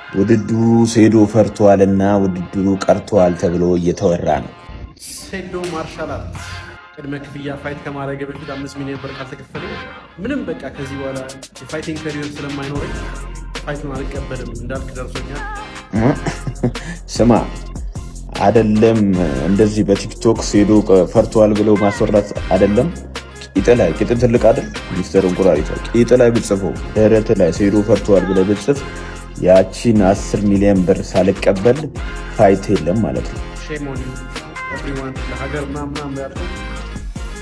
ውድድሩ ሴዶ ፈርቷልና ውድድሩ ቀርቷል ተብሎ እየተወራ ነው። ሴዶ martial art ቅድመ ክፍያ fight ከማድረግ በፊት 5 ሚሊዮን ብር ካልተከፈለኝ ምንም በቃ ከዚህ በኋላ የ fighting career ስለማይኖረኝ fight ኡን አልቀበልም እንዳልክ ደርሶኛል። ስማ፣ አደለም እንደዚህ በቲክቶክ ሴዶ ፈርቷል ብለው ማስወራት አደለም፣ ቂጥ ላይ፣ ቂጥ ትልቅ አይደል ሚስተር እንቁራሪቷ፣ ቂጥ ላይ ብጽፈው፣ ደረት ላይ ሴዶ ፈርቷል ብለህ ብጽፍ ያቺን 10 ሚሊዮን ብር ሳልቀበል fight የለም ማለት ነው። Shame on you everyone። ለሀገር ምናምን ምናምን ያልከው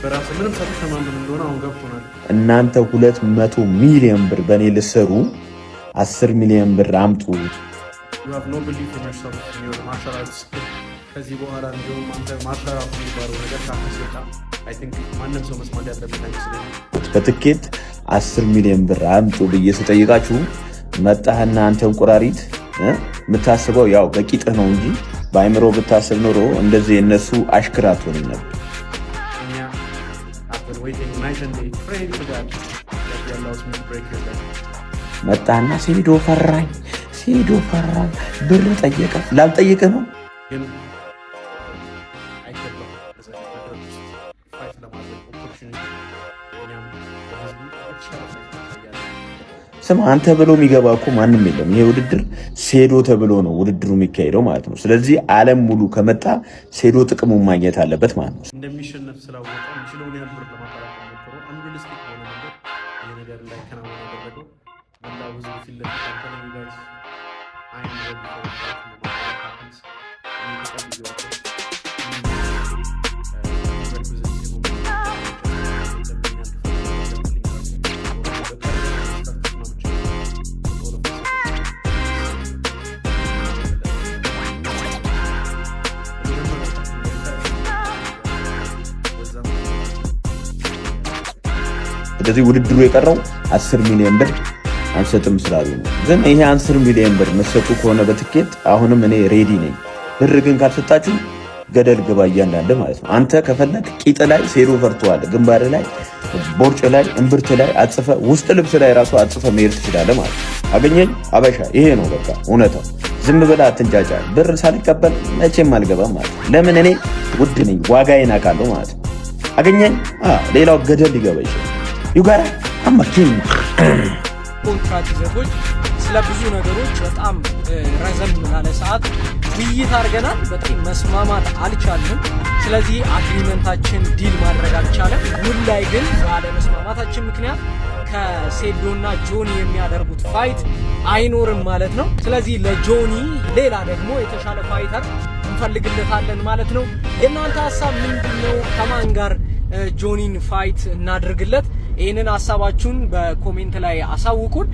በራስህ ምንም ሳትተማመን እንደሆነ አሁን ገብቶናል። እናንተ 200 ሚሊዮን ብር በእኔ ልሰሩ 10 ሚሊዮን ብር አምጡ። You have no belief in yourself, in your martial arts skill። ከዚህ በኋላ እንዲሁም አንተ martial art የሚባለው ነገር ካፍህ ሲወጣ I think ማንም ሰው መስማት ያለበት አይመስለኝም። በትኬት 10 ሚሊዮን ብር አምጡ ብዬ ስጠይቃችሁ መጣህና አንተ እንቁራሪት የምታስበው ያው በቂጥህ ነው እንጂ በአይምሮ ብታስብ ኖሮ እንደዚህ የእነሱ አሽክር አትሆንም ነበር። እኛ I've been waiting night and day, praying to God that He allows me to break your leg. መጣና ሴዶ ፈራኝ፣ ሴዶ ፈራኝ፣ ብር ጠየቀ። ላልጠየቀ ነው። ግን አይገባም በዛ አይነት መድረክ ውስጥ fight ለማድረግ opportunity። እኛም በህዝቡ የተሻለ fight እናሳያለን። ስማ፣ አንተ ብሎ የሚገባ እኮ ማንም የለም። ይሄ ውድድር ሴዶ ተብሎ ነው ውድድሩ የሚካሄደው ማለት ነው። ስለዚህ ዓለም ሙሉ ከመጣ ሴዶ ጥቅሙን ማግኘት አለበት ማለት ነው። እንደሚሸነፍ ስላወቀ የሚችለውን ያህል ብር ለማጠራቀም ሞክሮ unrealistic በሆነ መንገድ ይህ ነገር እንዳይከናወን ያደረገው መላው ህዝቡ ፊት ለፊት I'm telling you guys, I am ready for a fight no matter what happens። እኔ ተቀብዬዋለሁ። Prerequisite የሆኑ የለም፣ የኛን ክፍል ገብቶልኛል። በቀረበ ተስማምቼ all of a sudden በመጀመሪያው በዛም ስለዚህ ውድድሩ የቀረው 10 ሚሊዮን ብር አንሰጥም ስላሉ ነው። ግን ይሄ 10 ሚሊዮን ብር መሰጡ ከሆነ በትኬት አሁንም እኔ ready ነኝ። ብር ግን ካልሰጣችሁ ገደል ግባ እያንዳንድ ማለት ነው። አንተ ከፈለግ ቂጥ ላይ ሴዶ ፈርተዋል፣ ግንባር ላይ፣ ቦርጭ ላይ፣ እምብርት ላይ አጽፈ፣ ውስጥ ልብስ ላይ ራሱ አጽፈ መሄድ ትችላለህ ማለት ነው። አገኘኝ አበሻ፣ ይሄ ነው በቃ እውነታው። ዝም ብለህ አትንጫጫ። ብር ሳልቀበል መቼም አልገባም ማለት ነው። ለምን? እኔ ውድ ነኝ፣ ዋጋዬን አውቃለሁ ማለት ነው። አገኘኝ፣ ሌላው ገደል ሊገባ ይችላል። You got I'm a king። ኮንትራት ይዘቶች ስለ ብዙ ነገሮች በጣም ረዘም ላለ ሰዓት ውይይት አድርገናል። በጣም መስማማት አልቻልንም። ስለዚህ agreement ኣችን deal ማድረግ አልቻለም። ውል ላይ ግን ባለመስማማታችን ምክንያት ከሴዶና ጆኒ የሚያደርጉት fight አይኖርም ማለት ነው። ስለዚህ ለጆኒ ሌላ ደግሞ የተሻለ fighter እንፈልግለታለን ማለት ነው። የእናንተ ሀሳብ ምንድን ነው? ከማን ጋር ጆኒን fight እናድርግለት? ይህንን ሀሳባችሁን በ comment ላይ አሳውቁን።